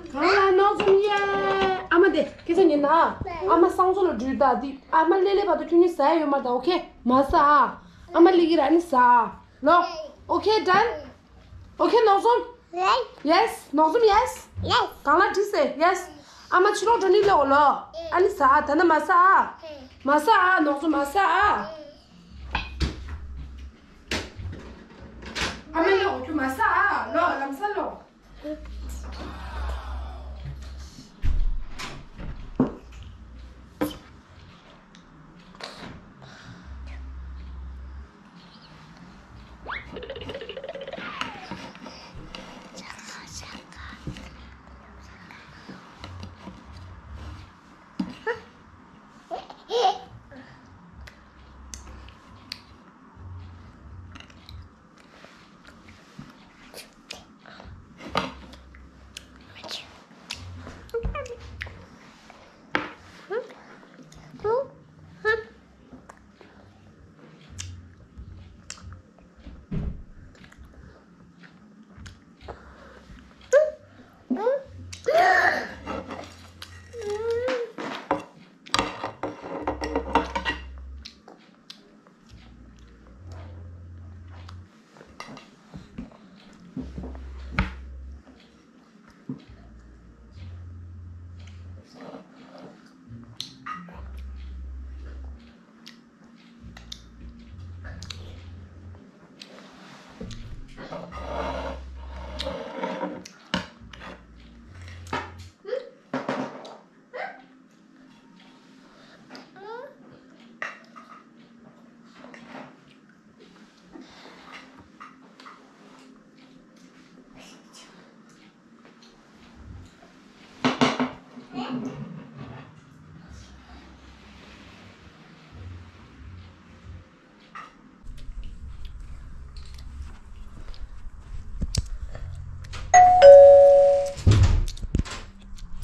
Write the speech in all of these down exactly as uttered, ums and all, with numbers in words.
གང་ལ་ནོར་འཛོམས་ཡེ། ཨ་མ་དེ་སྐད་ཆ་ཉན་ན། ཨ་མ་གསང་སྤྱོད་ལ་འགྲུལ་ད་དེ། ཨ་མ་སླེབས་སླེབས་བར་དུ་ཁྱོད་གཉིས་ཟ་ཡ་ཡོད་མ་རེད་ད། ཨོ་ཁེ། མ་ཟ་ཨ། ཨ་མ་སླེབས་ཀྱི་ར་ནི་ཟ་ཨ། ལོ། ཨོ་ཁེ། ཌན། ཨོ་ཁེ་ནོར་འཛོམས། ཡེ་སི། ནོར་འཛོམས་ཡེ་སི། གང་ལ་དྲིས་སེ་ཡེ་སི། ཨ་མ་ཕྱི་ལོགས་འགྲོ་ནི་ལོ་ལོ། ཨ་ནི་ཟ་ཨ། ད་ནི་མ་ཟ་ཨ། མ་ཟ་ཨ། ནོར་འཛོམས་མ་ཟ་ཨ། ཨ་མ་ལོ་ཁྱོད་མ་ཟ་ཨ། ལོ་ལམ་སང་ལོ།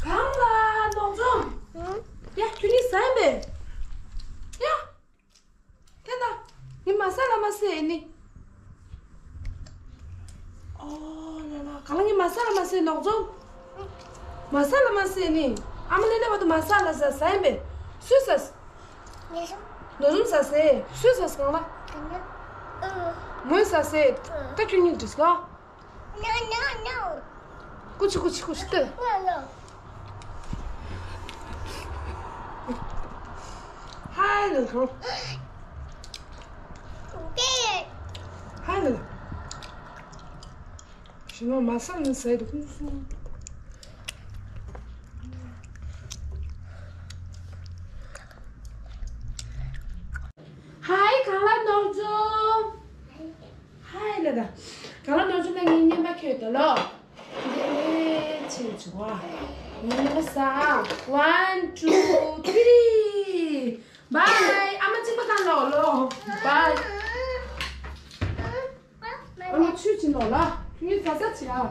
གང་ལ་ནོར་འཛོམས། ཡ་ཁྱོད་གཉིས་ཟ་ཡིན་པས། ཡ། དེ་ན། ངས་མ་ཟ་ལ་མ་ཟེར་ནི། ཨོ་ལ་ལ། གང་ལ་ངས་མ་ཟ་ལ་མ་ཟེར་ནོར་འཛོམས། མ་ཟ་ལ་མ་ཟེར་ནི། ཨ་མ་ལེ་ལེ་བ་དུ་མ་ཟ་ལ་ཟ་ཟ་ཡིན་པས། སུས་ཟ། ནོར་འཛོམས་ཟ་ཟེར། སུས་ཟ་གང་ལ། ངོས་ཟ་ཟེར། ད་ཁྱོད་གཉིས་འདྲིས་ག་ཀུ་ཆུ་ཀུ་ཆུ་ཀུ་ཆུ་ཏེ། ཧའི་ལ་ཁང་། ཧའི་ལ། ཞི་མ་མ་ས་ནི་ཟེར་དུ་ཀུ་སུ། ཧའི་གང་ལ་ནོར་འཛོམས། ཧའི་ལ་ད། གང་ལ་ནོར་འཛོམས་ན་ངའི་བརྙན་པར་ཁྱོད་ད་ལོ། འདི་ཆེ་ཆུ་བ། ངའི་བརྙན་པར་ཟ། One, two, three. Bye. ཨ་མ་གཅིག་པ་དང་ལོ་ལོ། Bye. ཨ་མ་ཆུ་ཆེ་ལོ་ལ། ཁྱོད་ཟ་ཟ་ཆེ་ཨ།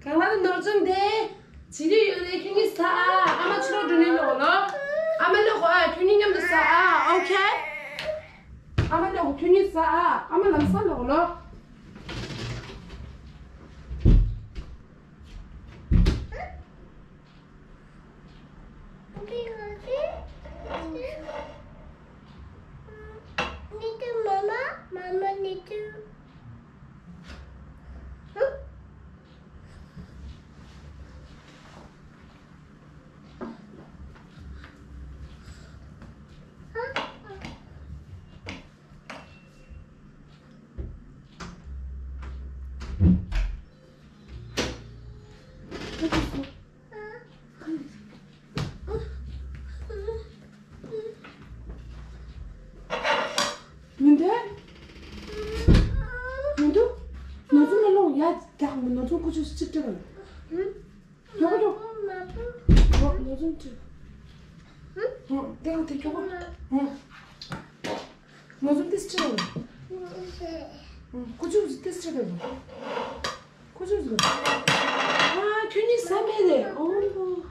གང་ལ་ནོར་འཛོམས་དེ། བྱི་རིལ་ཡོད་རེད། ཁྱོད་གཉིས་ཟ་ཨ། ཨ་མ་ཕྱི་ལོགས་འགྲོ་ནས་ལོག་ལོ། ཨ་མ་ལོག་གོ་ཨ། ཁྱོད་གཉིས་མཉམ་དུ་ཟ་ཨ། ཨོ་ཁེ། ཨ་མ་ལོག་གོ་ཁྱོད་གཉིས་ཟ་ཨ། ཨ་མ་ལམ་སང་ལོག་ལོ། Little mama, mama little. མི་འདུག་མི་འདུག་ནོར་འཛོམས་ལ་ལོང་ཡ། ད་ནོར་འཛོམས་ཀུ་ཅོ་གཅིག་སྤྲད་ག་ལ། མགྱོགས་པོ་མགྱོགས་པོ། ནོར་འཛོམས་ཁྲིད། ཧུམ། དེ་ག་དེ་མགྱོགས་པོ། ཧུམ། ནོར་འཛོམས་ཏིས་ཁྲིད། ཧུམ། ཀུ་ཅོ་ཏིས་ཁྲིད་ག་ལ། ཀུ་ཅོ་ཟིག་ཨ། ཁྱོད་གཉིས་ཟ་མེད་རེད། ཨོ་ཧོ།